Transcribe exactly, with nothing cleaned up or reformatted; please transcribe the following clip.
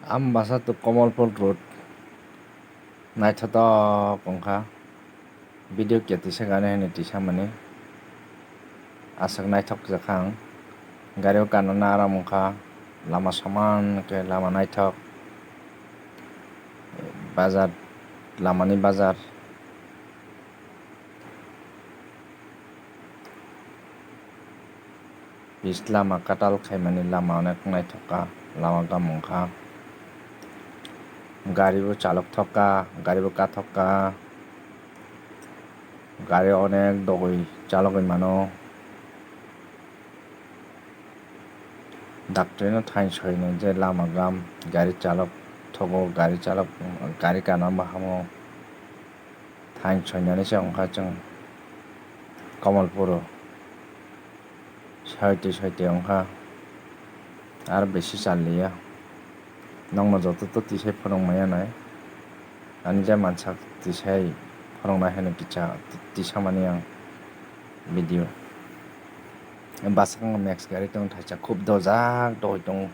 Ambasa to Kamalpur road naithotok wngkha, video khe tisa gana hwnwi tisa mani aswk naithok jakha ang. Gari o kanana aram wngkha, lama soman khe lama naithok, bazar, lamani bazar. Pis lama katal khaimani lama onek naithok kha, lama gam wngkha. Gari bo chalok thok kha, gari bo kathok kha. Gari onek dogwi chalogwi mano. Doctor no thain soino je lama gam gari chalok thogo, gari chalok, gari kana bo hamo. Thain soinani se wngkha chwng Kamalpuro. Soite soite wngkha, ar bisi chal liya. Nokno joto to tisai phwrwng maya nai. Ani je mansak tisai phwrwng nai hwnwi kisa tisamani ang video. Bwskango Max gari tongo thaisa, khub dojak dogwi tongo.